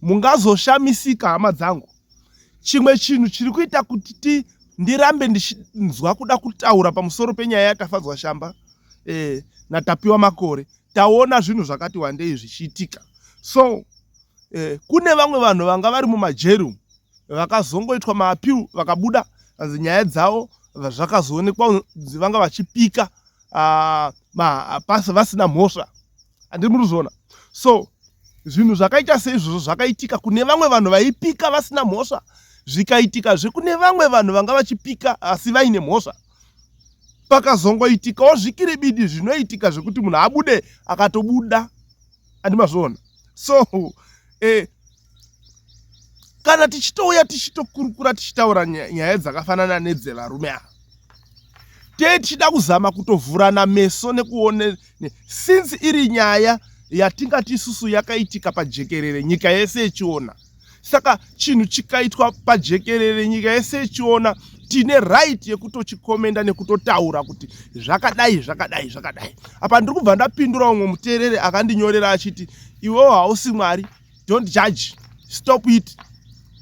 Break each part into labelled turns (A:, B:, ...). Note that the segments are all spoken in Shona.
A: Mungazoshamisika hama dzangu. Chimwe chinhu chiri kuita kuti ti ndirambe ndichinzwa kuda kutaura pamusoro penyaya yaTafadzwa Shamba eh, naTapiwa Makore, taona zvinhu zvakati wandei zvichiitika. So eh, kune vamwe vanhu vanga vari mumajeri umu vakazongoitwa maappeal vakabuda, anzi nyaya dzavo zvakazoonekwa vanga vachipika uh, vasina mhosva. Handiri muri kuzviona? So zvinhu zvakaita seizvozvo zvakaitika kune vamwe vanhu vaipika vasina mhosva, zvikaitikazve kune vamwe vanhu vanga vachipika asi vaine mhosva. Pakazongoitikawo zvikiribidi zvinoitika zvekuti munhu abude akatobuda. Andimazviona? So kana tichitouya tichitokurukura tichitaura nyaya dzakafanana nedzevarume ava, tee tichida kuzama kutovhurana meso nekuone since iri nyaya yatingati isusu yakaitika pajekerere nyika yese ichiona. Saka chinhu chikaitwa pajekerere nyika yese ichiona, tine right yekutochikomenda nekutotaura kuti zvakadai zvakadai zvakadai. Apa ndiri kubva ndapindura umwe muteereri akandinyorera achiti, iwewo hausi Mwari, don't judge, stop it,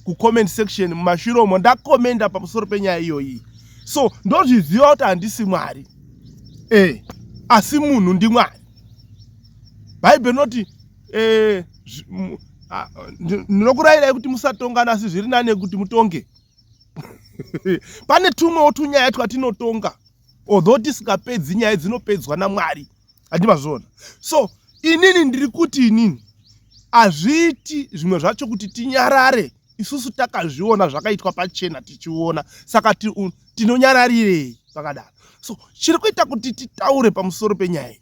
A: kucomment section mumashure umo ndakomenda pamusoro penyaya iyoyi. So ndozviziva kuti handisi Mwari, asi munhu ndiMwari. Bhaibheri rinoti, ndinokurayirai kuti musatongana, asi zviri nane kuti mutonge. Pane tumwewo tunyaya twatinotonga, although tisingapedzi nyaya dzinopedzwa naMwari. Handimazviona? So inini ndiri kuti inini hazviiti zvimwe zvacho kuti tinyarare isusu takazviona zvakaitwa pachena tichiona, saka tinonyararirei pakadaro? So chiri kuita kuti titaure pamusoro penyaya iyi,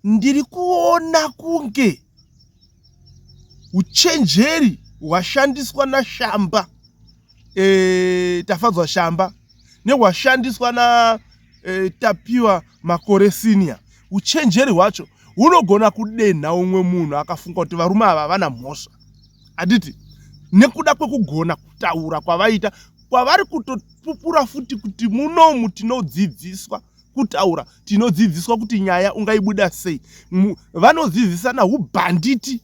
A: ndiri kuona kunge uchenjeri hwashandiswa naShamba, Tafadzwa Shamba, nehwashandiswa na Tapiwa Makore Senior, uchenjeri hwacho hunogona kudenha umwe munhu akafunga kuti varume ava havana mhosva, handiti? Nekuda kwekugona kutaura kwavaita, kwavari kutopupura futi kuti munomu tinodzidziswa kutaura, tinodzidziswa kuti nyaya ungaibuda sei. Vanodzidzisana ubhanditi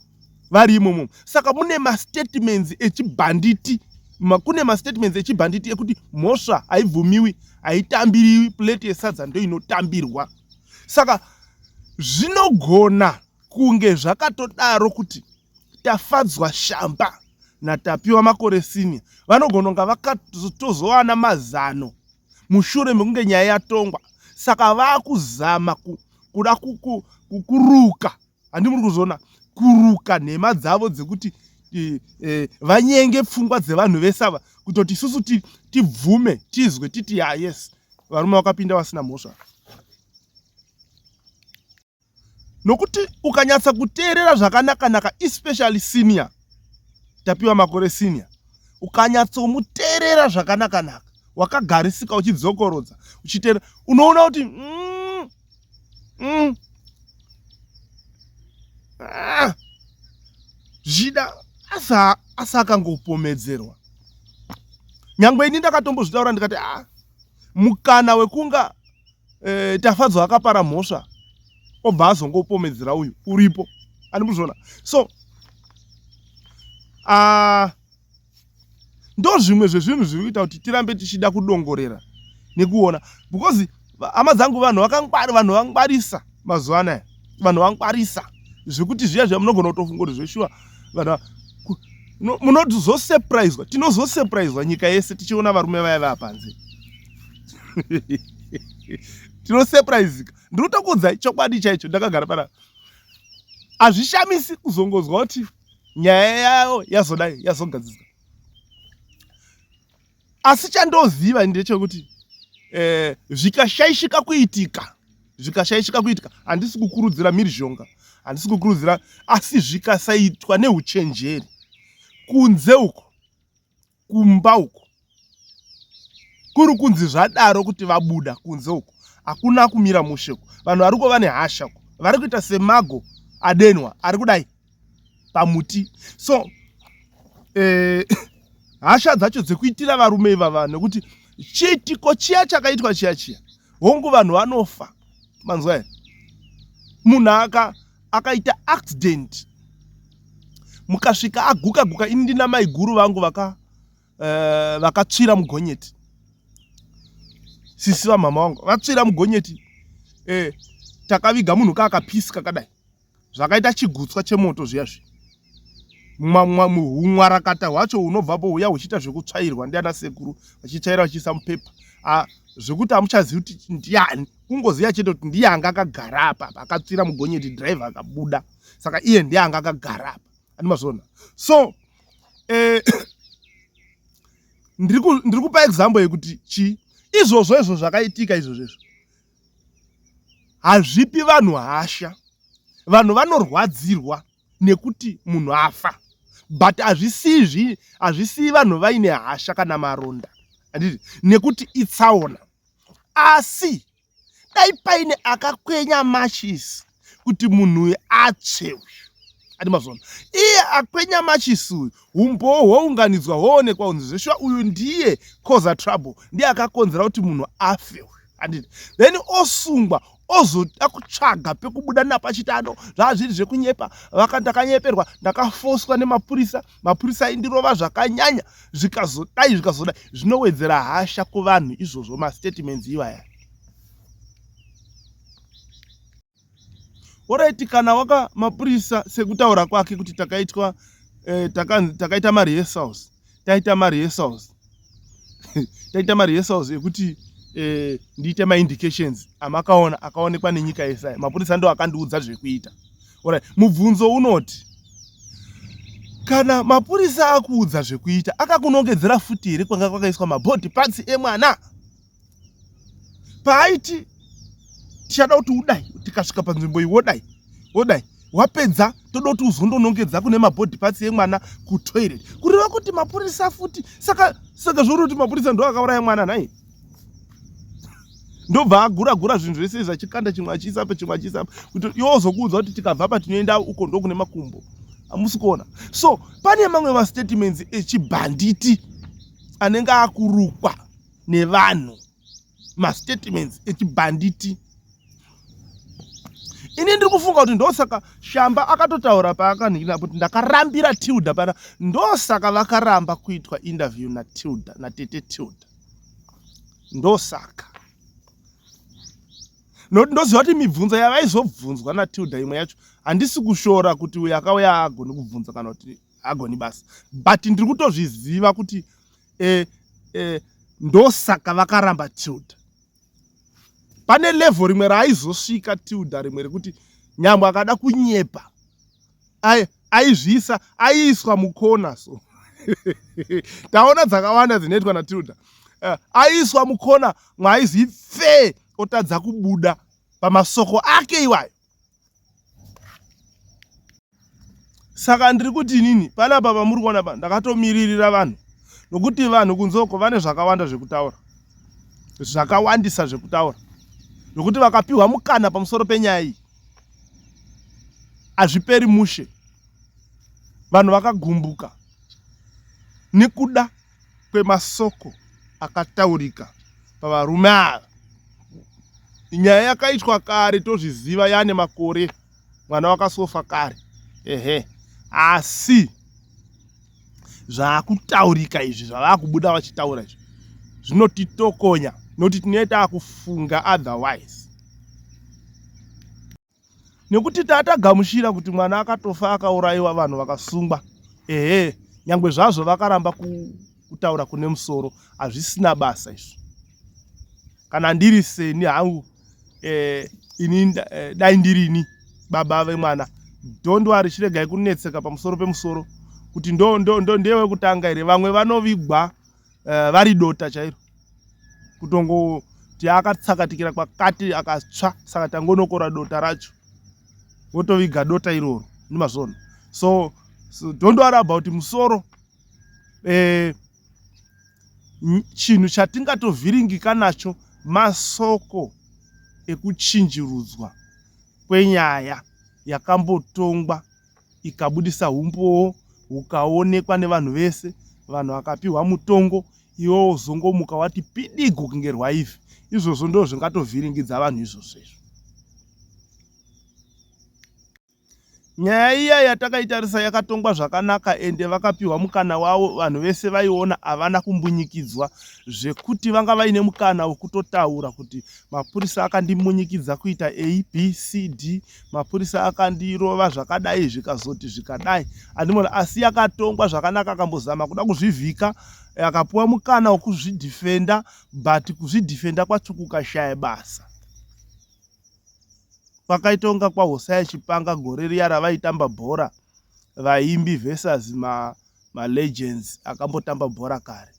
A: vari imomo, saka mune mastatements echibhanditi, kune mastatements echibhanditi ekuti mhosva haibvumiwi, haitambiriwi, plate yesadza ndo inotambirwa. Saka zvinogona kunge zvakatodaro kuti Tafadzwa Shamba naTapiwa Makore Senior vanogona kunga vakatozowana mazano mushure mekunge nyaya yatongwa, saka vakuzama kuda kuruka, handi muri kuzviona, kuruka nhema dzavo dzekuti vanyenge pfungwa dzevanhu vese ava, kutoti isusu tibvume, tizwe, titi ya yes, varume vakapinda vasina mhosva. Nokuti ukanyatsa kuteerera zvakanakanaka, especially Senior Tapiwa Makore Senior, ukanyatsomuteerera zvakanakanaka, wakagarisika, uchidzokorodza, uchiteerera, unoona kuti zvida asi akangopomedzerwa. Nyangwe ini ndakatombozvitaura ndikati, mukana wekunga Tafadzwa akapara mhosva obva azongopomedzera uyu uripo, andimuzviona? So ndo zvimwe zvezvinhu zviri kuita kuti tirambe tichida kudongorera nekuona, because hama dzangu, vanhu vakangwari, vanhu vangwarisa mazuva anaya, vanhu vangwarisa zvekuti zviya zviya munogona kutofunga kuti zveshuwa vanhu munozosurpriswa, tinozosurpriswa nyika yese tichiona varume vaya vaapanze. Tinosurprisika. Ndiri kutokuudzai chokwadi chaicho ndakagara panapa. Hazvishamisi kuzongozwa kuti nyaya yayo yazodai yazogadziswa. Asi chandoziva ndechekuti zvikashaishika kuitika, zvikashaishika kuitika, handisi kukurudzira mhirizhonga, handisi kukurudzira, asi zvikasaitwa neuchenjeri, kunze uko, kumba uko kuri kunzi zvadaro kuti vabuda kunze uko hakuna kumira mushe uko. Vanhu variko vane hasha uko, vari kuita semago adenwa ari kudai pamuti. So hasha dzacho dzekuitira varume ivava, nekuti chiitiko chiya chakaitwa chiya chiya, hongu vanhu vanofa, manzwa here? Munhu akaita accident. Mukasvika aguka guka, ini ndina maiguru vangu vaka vakatsvira mugonyeti. Sisi vamama vangu vatsvira mugonyeti. Takaviga munhu kaakapisi kakadai. Zvakaita chigutswa chemoto zviya zvi. Humwarakata hwacho hunobvapo huya huchiita zvekutsvairwa ndiana sekuru vachitsvaira vachiisa mupepa. Zvekuti hamuchazivi kuti ndiani, kungoziva chete kuti ndiye anga akagara apa, akatsvira mugonyeti, driver akabuda, saka iye ndiye anga akagara apa. Andimazviona. So ndiri kupa example yekuti chi izvozvo izvo zvakaitika izvozvo izvo hazvipi vanhu hasha. Vanhu vanorwadzirwa nekuti munhu afa, but hazvisii vanhu vaine hasha kana maronda, handiti? Nekuti itsaona. Asi dai paine akakwenya machisi kuti munhu uyu atsve uyu, ati mazvona, iye akwenya machisi uyu, umbowo hwounganidzwa hwoonekwa kunzi zveshuwa uyu ndiye causa trouble, ndiye akakonzera kuti munhu afe uyu, handiti? Then osungwa, ozoda kutsvaga pekubuda napo achiti ano zvazviri zvekunyepa, ndakanyeperwa, ndakafoswa nemapurisa, mapurisa aindirova zvakanyanya, zvikazodai zvikazodai. Zvinowedzera hasha kuvanhu izvozvo, mastatements iwaya. Alright, kana waka mapurisa sekutaura kwake kuti takaitwa takaita marehearsals, taita marehearsals, taita marehearsals ekuti ndiite maindications amakaona akaonekwa nenyika yese aya, mapurisa ndo akandiudza zvekuita. Alright, mubvunzo unoti kana mapurisa akuudza zvekuita, akakunongedzera futi here kwanga kwakaiswa mabody parts emwana? Paaiti tichada kuti udai, tikasvika panzvimbo iyi wodai wodai, wapedza toda kuti uzondonongedza kune mabody parts emwana kutoilet, kureva kuti mapurisa futi. Saka zvori kuti mapurisa ndo akauraya mwana nhai? Ndobva agura gura zvinhu zvese izvi, achikanda chimwe achiisa apa, chimwe achiisa apa, kuti iwe uzokuudza kuti tikabva apa tinoenda uko ndokune makumbo. Hamusi kuona? So pane mamwe mastatements echibhanditi anenge akurukwa nevanhu, mastatements echibhanditi. Ini ndiri kufunga kuti ndosaka Shamba akatotaura paakanhikira kuti ndakarambira Tilda pana, ndosaka vakaramba kuitwa interview naTilda, natete Tilda. Ndosaka nokuti ndoziva kuti mibvunzo yavaizobvunzwa naTilda imwe yacho, handisi kushora kuti uyu akauya haagoni kubvunza kana kuti haagoni basa, but ndiri kutozviziva kuti ndosaka vakaramba Tilda. Pane level rimwe raaizosvika Tilda, rimwe rekuti nyangwe akada kunyepa aizviisa, aiiswa mukona. So taona dzakawanda dzinoitwa naTilda, aiiswa mukona mwaaizi pfee, otadza kubuda pamasoko ake iwayo. Saka ndiri kuti inini panapa pamuri kuona pa ndakatomiririra vanhu, nokuti vanhu kunze uko vane zvakawanda zvekutaura, zvakawandisa zvekutaura, nokuti vakapiwa mukana pamusoro penyaya iyi hazviperi mushe. Vanhu vakagumbuka nekuda kwemasoko akataurika pavarume ava. Nyaya yakaitwa kare tozviziva, yane makore, mwana wakasofa kare, ehe, asi zvaakutaurika izvi, zvavakubuda vachitaura izvi, zvinotitokonya nokuti tinenge taakufunga otherwise, nekuti tatagamuchira kuti mwana akatofa, akaurayiwa, vanhu vakasungwa, ehe, nyangwe zvazvo vakaramba kutaura kune musoro, hazvisina basa izvo. Kana ndiri seni hangu, ini dai ndirini baba vemwana, don't worry, chiregai kunetseka pamusoro pemusoro kuti ndo ndo ndo ndewe kutanga here. Vamwe vanovigwa vari dota chairo, kutongoti akatsakatikira kwakati akatsva, saka tangonokora dota racho, votoviga dota iroro. Ndimazvona. So don't worry about musoro. Chinhu chatingatovhiringika nacho masoko ekuchinjirudzwa kwenyaya yakambotongwa, ikabudisa umbowo, hukaonekwa nevanhu vese, vanhu vakapiwa mutongo, iwe wozongomuka wati pidigo kunge rwaivhi. Izvozvo ndo zvingatovhiringidza vanhu izvozvo izvo. Nyaya iya yatakaitarisa yakatongwa zvakanaka ende vakapiwa mukana wavo vanhu vese vaiona havana kumbunyikidzwa zvekuti vanga vaine mukana wekutotaura kuti mapurisa akandimbunyikidza kuita abcd mapurisa akandirova zvakadai zvikazoti zvikadai andimona asi yakatongwa zvakanaka akambozama kuda kuzvivhika akapiwa mukana wekuzvidhifenda but kuzvidhifenda kwacho kukashaya basa Kwakaita kunga kwaHosea Chipanga gore riya ravaitamba bhora vaimbi versus ma, ma legends akambotamba bhora kare.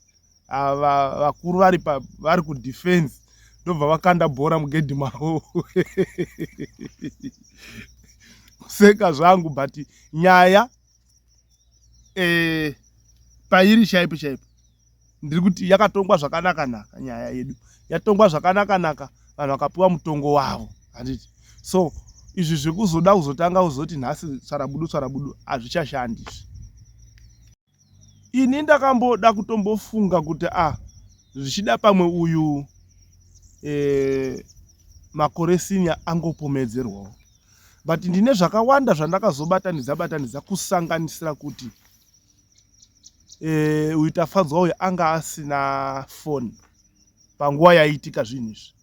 A: Ava vakuru vari pa, vari kudefense ndobva vakanda bhora mugedhi mavo. Kuseka zvangu but nyaya eh, pairi chaipo chaipo ndiri kuti yakatongwa zvakanaka naka nyaya yedu yatongwa zvakanaka naka vanhu vakapiwa mutongo wavo handiti so izvi zvekuzoda kuzotanga kuzoti nhasi tsvarabudu tsvarabudu hazvichashandi izvi ini ndakamboda kutombofunga kuti a ah, zvichida pamwe uyu e, makore senior angopomedzerwawo but ndine zvakawanda zvandakazobatanidza batanidza kusanganisira kuti e, uyu Tafadzwa uyu anga asina foni panguva yaiitika zvinhu izvi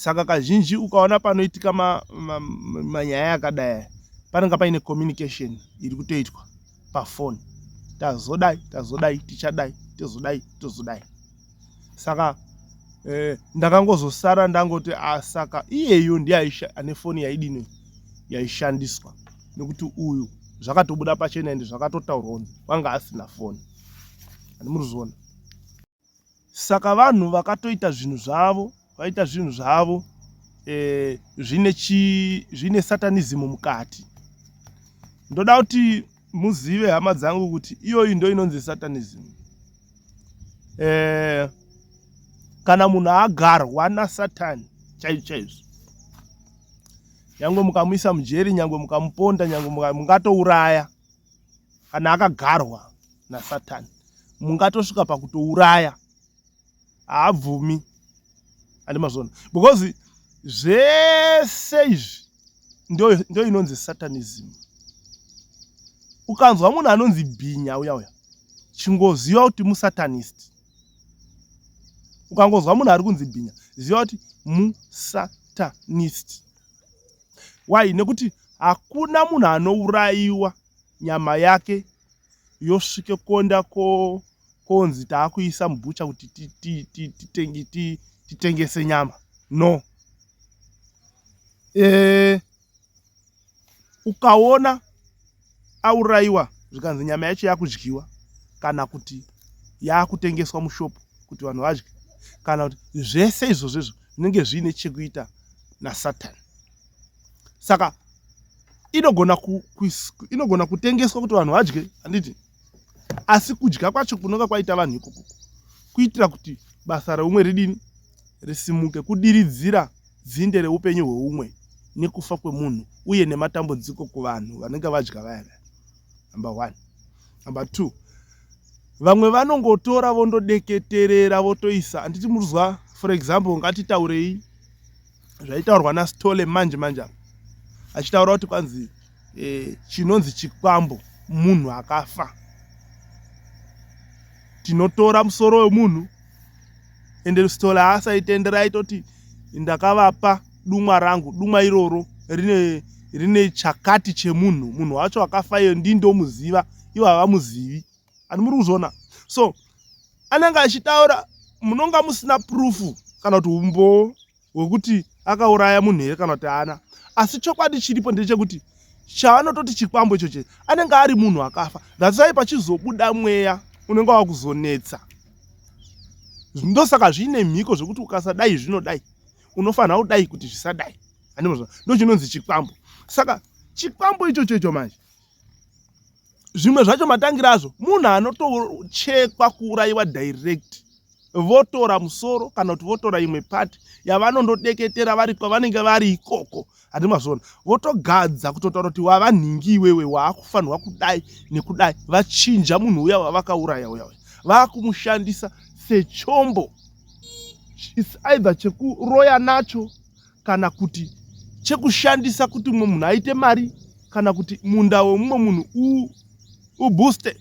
A: saka kazhinji ukaona panoitika manyaya ma, ma, akadai panenge paine communication iri kutoitwa pafoni tazodai tazodai tichadai tozodai tozodai saka eh, ndakangozosara ndangoti ah, saka iyeyo ndiye ane foni yaidini yaishandiswa nekuti uyu zvakatobuda pachena ende zvakatotaurwa kunzi wanga asina foni andimuruzviona saka vanhu vakatoita zvinhu zvavo vaita zvinhu zvavo eh, zvine chi zvine satanism mukati ndoda kuti muzive hama dzangu kuti iyoyi ndo inonzi satanism eh, kana munhu agarwa nasatani chaizvo chaizvo nyangwe mukamuisa mujeri nyangwe mukamuponda nyangwe mungatouraya kana akagarwa nasatani mungatosvika pakutouraya haabvumi andimazvona because zvese izvi ndo inonzi satanism ukanzwa munhu anonzi bhinya uya uya chingoziva kuti musatanist ukangonzwa munhu ari kunzi bhinya ziva kuti musatanist why nekuti hakuna munhu anourayiwa nyama yake yosvike konda ko konzi taakuisa mubhucha kuti titengese nyama no e, ukaona aurayiwa zvikanzi nyama yacho yakudyiwa kana kuti yakutengeswa mushopu kuti vanhu vadye kana kuti zvese izvozvo izvo zvinenge zviine chekuita nasatani saka inogona ku, inogona kutengeswa kuti vanhu vadye handiti asi kudya kwacho kunonga kwaita vanhu ikoko kuitira kuti basa reumwe ridini risimuke kudiridzira dzinde reupenyu hweumwe nekufa kwemunhu uye nematambudziko kuvanhu vanenge vadya vaya vaya number one number two vamwe vanongotora vondodeketerera votoisa handiti muruzwa for example ngatitaurei zvaitaurwa nastole manje manje apa achitaura kuti kwanzi e, chinonzi chikwambo munhu akafa tinotora musoro wemunhu ende Sithole haasaitendera aitoti ndakavapa dumwa rangu dumwa iroro rine rine chakati chemunhu munhu wacho akafa iyo ndi ndomuziva ivo havamuzivi ani muri kuzviona so anenge achitaura munonga musina prufu kana kuti umbowo hwekuti akauraya munhu here kana kuti haana asi chokwadi chiripo ndechekuti chaanototi chikwambo ichoche anenge ari munhu akafa that's why pachizobuda mweya unenge wakuzonetsa ndosaka zviine mhiko zvekuti ukasadai zvinodai unofanira kudai kuti zvisadai andimozva ndochinonzi chikwambo saka chikwambo ichocho icho manje zvimwe zvacho matangira azvo munhu anotochekwa kuurayiwa direct votora musoro kana kuti votora imwe pati yavanondodeketera vari kwavanenge vari ikoko handi mazviona votogadza kutotaura kuti wava nhingi iwewe waakufanirwa kudai nekudai vachinja munhu uya wavakauraya uya uya vaakumushandisa sechombo its either chekuroya nacho kana kuti chekushandisa kuti mumwe munhu aite mari kana kuti munda wemumwe munhu ubooste.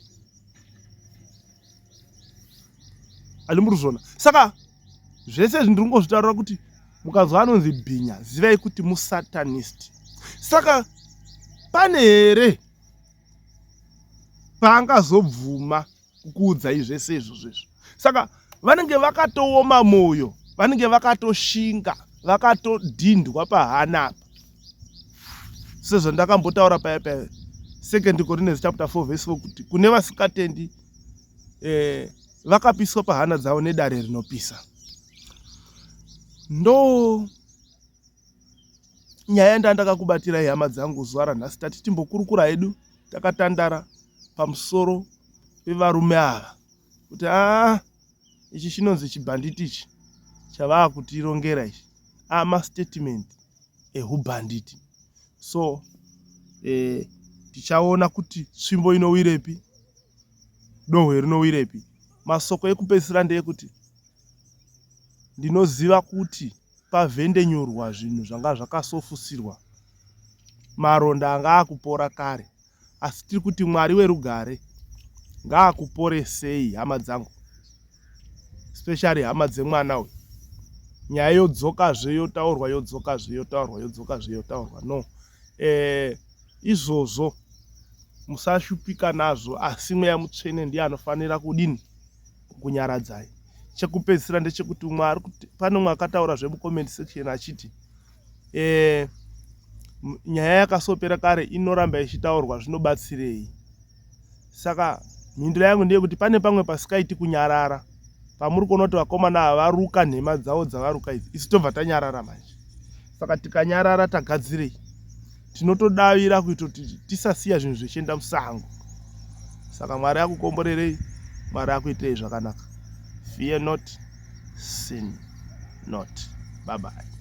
A: Handimuri kuzviona. Saka zvese izvi ndiri kungozvitaurira kuti mukanzwa anonzi bhinya, zivai kuti musatanist. Saka pane here paangazobvuma kukuudzai zvese izvozvo izvo? Saka vanenge vakatooma mwoyo, vanenge vakatoshinga, vakatodhindwa pahana apa. Sezvandakambotaura paya paya, 2 Corinthians chapter 4 verse 4, kuti kune vasingatendi vakapiswa pahana dzavo nedare rinopisa. Ndo nyaya ndandakakubatirai, hama dzangu, zuva ranhasi. Tati timbokurukura hedu takatandara pamusoro pevarume ava, kuti aa, ichi chinonzi chibhanditi ichi chavaakutirongera ichi, amastatement ehubhanditi. So tichaona kuti tsvimbo inowirepi, dohwe rinowirepi. Masoko ekupedzisira ndeyekuti ndinoziva kuti pavhendenyurwa zvinhu zvanga zvakasofusirwa, maronda anga akupora kare, asi tiri kuti Mwari werugare ngaakuporesei, hama dzangu, especially hama dzemwana uyu. Nyaya yodzokazve yotaurwa, yodzokazve yotaurwa, yodzokazve yotaurwa. No, izvozvo musashupika nazvo, asi Mweya Mutsvene ndiye anofanira kudini? Kukunyaradzai. Chekupedzisira ndechekuti umwe pane umwe akataura zvemucomment section achiti nyaya yakasopera kare inoramba ichitaurwa, zvinobatsirei? Saka mhinduro yangu ndeyekuti pane pamwe pasikaiti kunyarara. Pamuri kuona kuti vakomana ava varuka nhema dzavo dzavaruka idzi, isu tobva tanyarara manje. Saka tikanyarara tagadzirei? Tinotodavira kuita kuti tisasiya zvinhu zvichienda musango. Saka Mwari akukomborerei, Mwari akuitirei zvakanaka. Fear not, sin not. Bye bye.